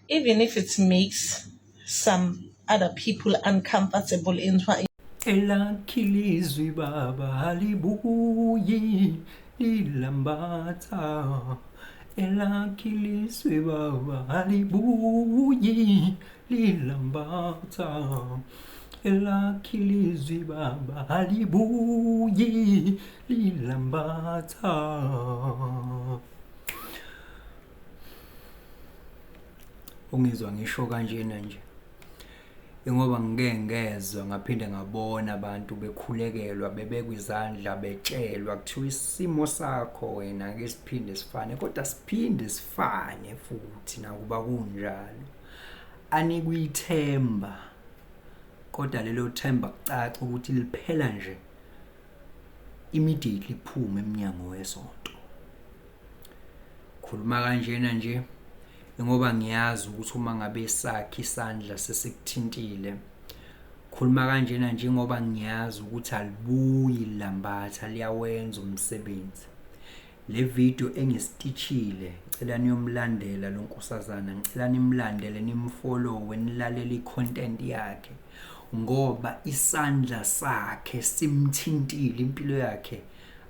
Even if it makes some other people uncomfortable in Elakhe ilizwi baba alibuyi lilambatha. Elakhe ilizwi baba alibuyi lilambatha. Elakhe ilizwi baba alibuyi lilambatha. Ungizwa ngisho kanjena nje. Ingoba ngike ngezwa ngaphinde ngabona abantu bekhulekelwa bebekwa izandla betshelwa kuthiwa isimo sakho wena ake siphinde sifane kodwa siphinde sifane futhi nakuba kunjalo. Anikwe ithemba kodwa lelo themba kucaca ukuthi liphela nje immediately phume emnyango wesonto. Khuluma kanjena nje ngoba ngiyazi ukuthi uma ngabe sakhe isandla sesikuthintile khuluma kanjena njengoba ngiyazi ukuthi alibuyi lambatha liyawenza umsebenzi. Le video engisitishile ngicela niyomlandela lo nkosazana, ngicela nimlandele nimfollowe nilalele i-content yakhe ngoba isandla sakhe simthintile, impilo yakhe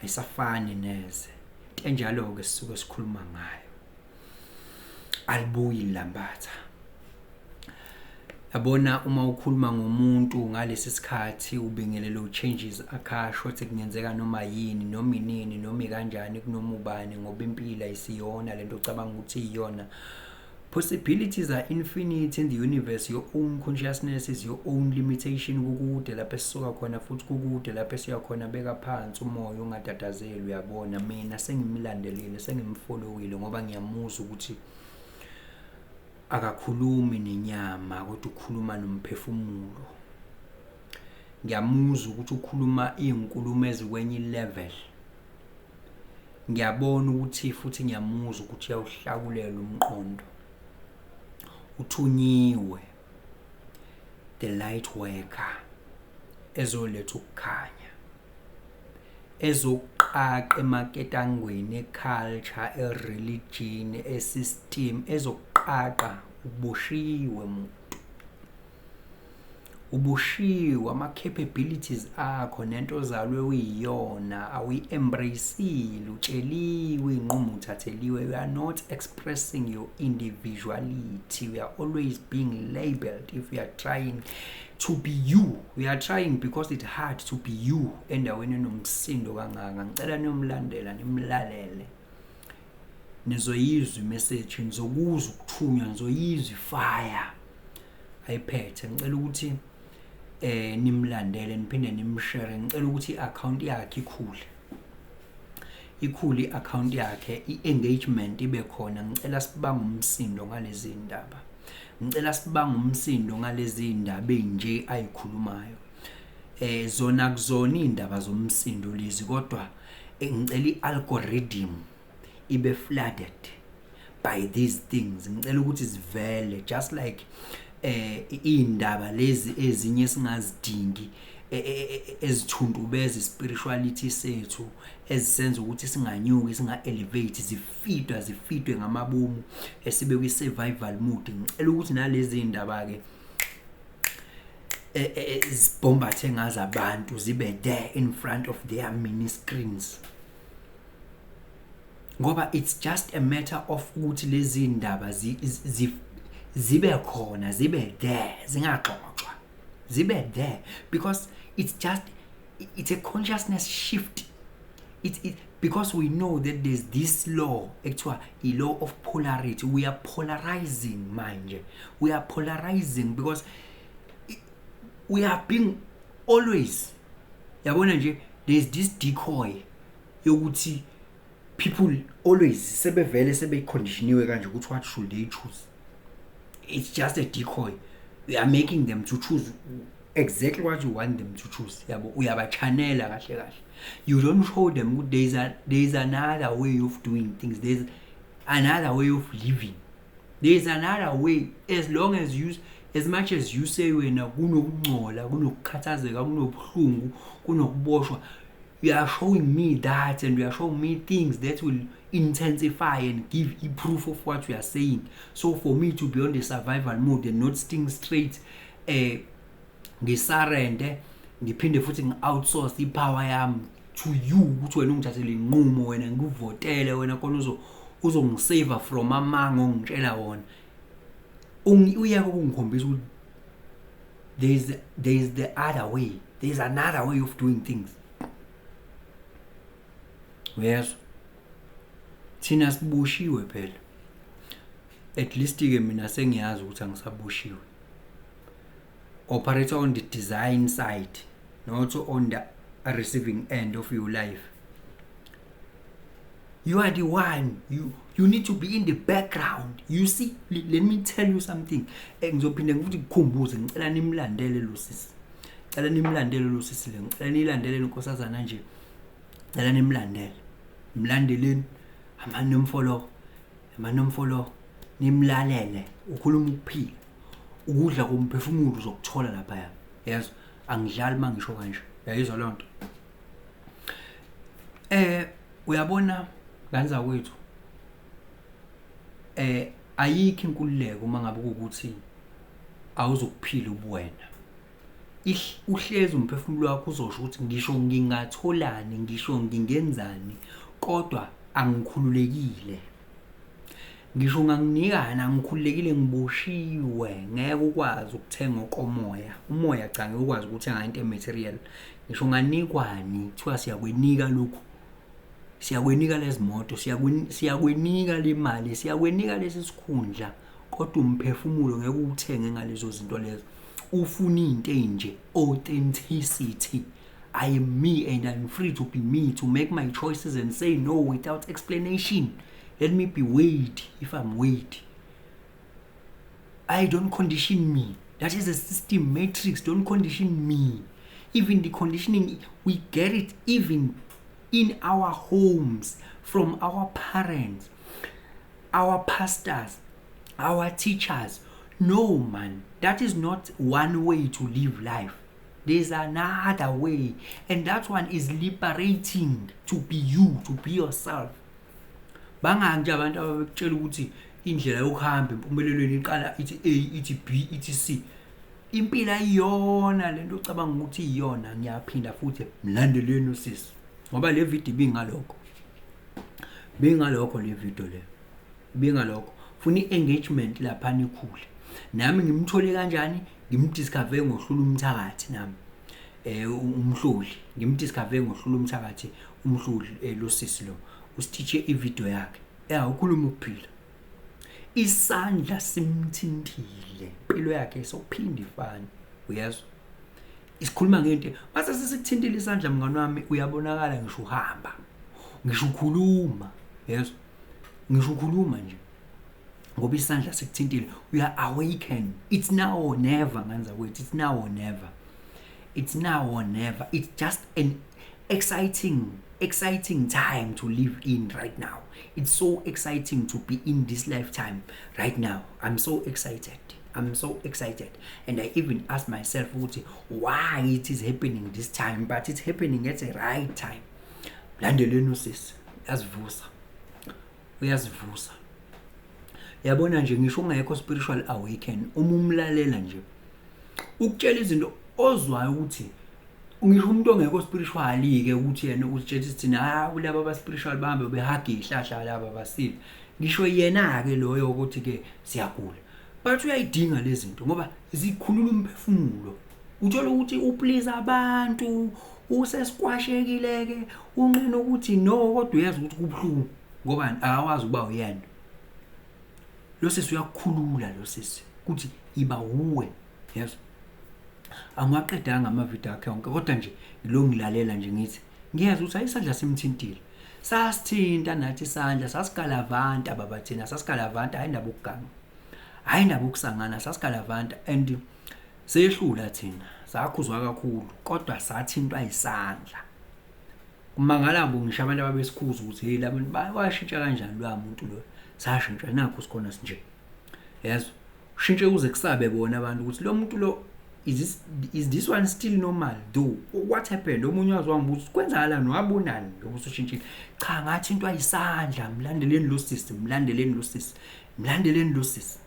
ayisafani neze. Into enjalo-ke sisuke sikhuluma ngayo. Alibuyi lambatha. Yabona uma ukhuluma ngomuntu ngalesi sikhathi ubingelela u-changes akhasho ukuthi kungenzeka noma yini noma inini noma ikanjani kunoma ubani ngoba impilo ayisiyona lento ocabanga ukuthi iyona. Possibilities are infinite in the universe. Your own consciousness is your own limitation. Kukude lapho esisuka khona futhi kukude lapho esiya khona. Beka phansi umoya ungatatazeli, uyabona. Mina sengimlandelile, sengimfollowile ngoba ngiyamuzwa ukuthi akakhulumi nenyama kodwa ukhuluma nomphefumulo. Ngiyamuzwa ukuthi ukhuluma iy'nkulumo ezikwenye i-level. Ngiyabona ukuthi futhi ngiyamuzwa ukuthi uyawuhlakulela umqondo. Uthunyiwe, the light worker, ezoletha ukukhanya, ezokuqaqa emaketangweni e-culture, e-religion, e-system, ezokuqaqa. Uboshiwe muntu, ubushiwe ama-capabilities akho nento ozalwe uyiyona awuyi-embrace-ile, utsheliwe iy'nqumo uthatheliwe. You are not expressing your individuality. We are always being labeled if we are trying to be you. We are trying because it's hard to be you endaweni enomsindo kangaka. Ngicela niyomlandela nimlalele, nizoyizwa imessage, nizokuzwa ukuthunywa, nizoyizwa ifire ayiphethe. Ngicela ukuthi nimlandele niphinde nimshare. Ngicela ukuthi i-account yakhe ikhule, ikhule i-account yakhe, i-engagement ibe khona. Ngicela sibanga umsindo ngalezi ndaba, ngicela sibanga umsindo ngalezi ndaba enje ayikhulumayo. Zona kuzona indaba zomsindo lezi, kodwa ngicela i-algorithm ibe flooded by these things. Ngicela ukuthi zivele just like indaba lezi ezinye singazidingi ezithuntubeza spirituality sethu, ezisenza ukuthi singanyuki, singa-elevate, zifidwa zifidwe ngamabomu esibe kwi-survival mode. Ngicela ukuthi nalezi ndaba-ke zibhombathe ngazo abantu zibe there in front of their mini screens, ngoba it's just a matter of ukuthi lezi ndaba zibe khona, zibe there, zingaxoxwa, zibe there, because it's a consciousness shift. Because we know that there's this law ekuthiwa i-law of polarity. We are polarizing manje, we are polarizing because we are being always, yabona nje, there's this decoy yokuthi people always sebevele sebeconditioniwe kanje ukuthi what should they choose. It's just a decoy. We are making them to choose exactly what you want them to choose, yabo. Uyabachanela kahle kahle. You don't show them ukuthi there is another way of doing things, there's another way of living, there is another way. As much as you say wena kunokungcola, kunokukhathazeka, kunobuhlungu, kunokuboshwa, you are showing me that and you are showing me things that will Intensify and give i-proof of what you are saying. So for me to be on the survival mode and not think straight, ngisurrender, ngiphinde futhi ngi-outsource i-power yami to you ukuthi wena ungithathele inqumo, wena ngikuvotele wena khona uzongisave from amanga ongitshela wona. Uyeke ukungikhombisa ukuthi there is the other way, there is another way of doing things. Uyezwa, thina siboshiwe phela. At least ke mina sengiyazi ukuthi angisaboshiwe. Operate on the design side, not on the receiving end of your life. You are the one. You need to be in the background. You see, let me tell you something. Ngizophinde futhi ngikukhumbuze, ngicela nimlandele lo sisi. Ngicela nimlandele lo sisi le. Ngicela nilandele inkosazana nje. Ngicela nimlandele. Mlandeleni, hambani nimfollow. Hambani nimfollow. Nimlalele. Ukhuluma ukuphila. Ukudla komphefumulo uzokuthola lapha. Yes, angidlali mangisho kanje. Uyayizwa leyo nto? Uyabona kanza kwethu, ayikho inkululeko uma ngabe kuwukuthi awuzokuphila ubuwena. Uhlezi umphefumulo wakho uzosho ukuthi ngisho ngingatholani, ngisho ngingenzani, kodwa angikhululekile. Ngisho unganginikana angikhululekile, ngiboshiwe, ngeke ukwazi ukuthenga okomoya. Umoya cha, ngeke ukwazi ukuthenga into ematerial. Ngisho unganikwani, kuthiwa siyakwenika lokhu, siyakwenika lezi moto, siyakwenika le mali, siyakwenika lesi sikhundla, kodwa umphefumulo ngeke uwuthenge ngalezo zinto lezo. Ufuna into enje, authenticity. I am me and I'm free to be me, to make my choices and say no without explanation. Let me be weighed if I'm weighed. I don't condition me. That is a system matrix. Don't condition me. Even the conditioning, we get it even in our homes, from our parents, our pastors, our teachers. No, man, that is not one way to live life. There's another way, and that one is liberating, to be you, to be yourself. Bangaki nje abantu ababekutshela ukuthi indlela yokuhamba empumelelweni iqala ithi A, ithi B, ithi C. Impilo ayiyona lento ocabanga ukuthi iyona. Ngiyaphinda futhi, mlandeleni usisi, ngoba le video ibingalokho, bingalokho le video le, ibingalokho. Funa i-engagement lapha ikhule. Nami ngimthole kanjani? Ngimdiscover ngohlula umthakathi nami. Umhloli ngimdiscover ngohlula umthakathi, umhloli lo sisi lo usithiche ivideo yakhe. Ukhuluma ukuphila. Isandla simthintile, impilo yakhe sophinda ifane. Uyezwa? Isikhuluma ngento mase sisikuthintile isandla, mngani wami, uyabonakala ngisho uhamba, ngisho ukhuluma. Yezwa? Ngisho ukhuluma nje ngoba isandla sikuthintile, we are awakened. It's now or never, nganza kwethu. It's now or never. It's now or never. It's just an exciting, exciting time to live in right now. It's so exciting to be in this lifetime right now. I'm so excited. I'm so excited. And I even ask myself why it is happening this time, but it's happening at the right time. Landeleni usisi, uyazivusa. Uyazivusa. Yabona nje ngisho ungekho spiritual awaken, uma umlalela nje ukutshela izinto ozwayo ukuthi ngisho umuntu ongekho spiritual ke ukuthi yena uzitshela ukuthi thina kulabo aba spiritual bahambe behaga ihlahla laba basile. Ngisho yena ke loyo ukuthi ke siyagula, but uyayidinga lezi zinto ngoba zikhulula umphefumulo. Uthola ukuthi uplease abantu, usesikwashekile ke, unqena ukuthi no, kodwa uyazi ukuthi kubuhlungu ngoba akawazi ukuba uyena. Lo sisi uyakukhulula, lo sisi ukuthi iba uwe. Yes, angiwaqedanga amavidiyo akhe wonke, kodwa nje lo ngilalela nje ngithi ngiyazi ukuthi ayisandla simthintile. Sasithinta nathi isandla, sasigalavanta baba thina, sasigalavanta, hayi indaba ukuganga, hayi indaba ukusangana, sasigalavanta and sehlula thina, sakhuzwa kakhulu, kodwa sathintwa isandla. Kumangala ngisho abantu ababesikhuza ukuthi hey labantu bayashintsha kanjani lo muntu lo, sashintsha nakho sikhona sinje. Yazi ushintshe kuze kusabe bona abantu ukuthi lo muntu lo. Is this one still normal though? What happened? Omunye wazi wangibuza, kwenzakalani, wabonani ngoba usushintshile? Cha, ngathi into ayisandla. Mlandeleni lo sisi, mlandeleni lo sisi, mlandeleni lo sisi.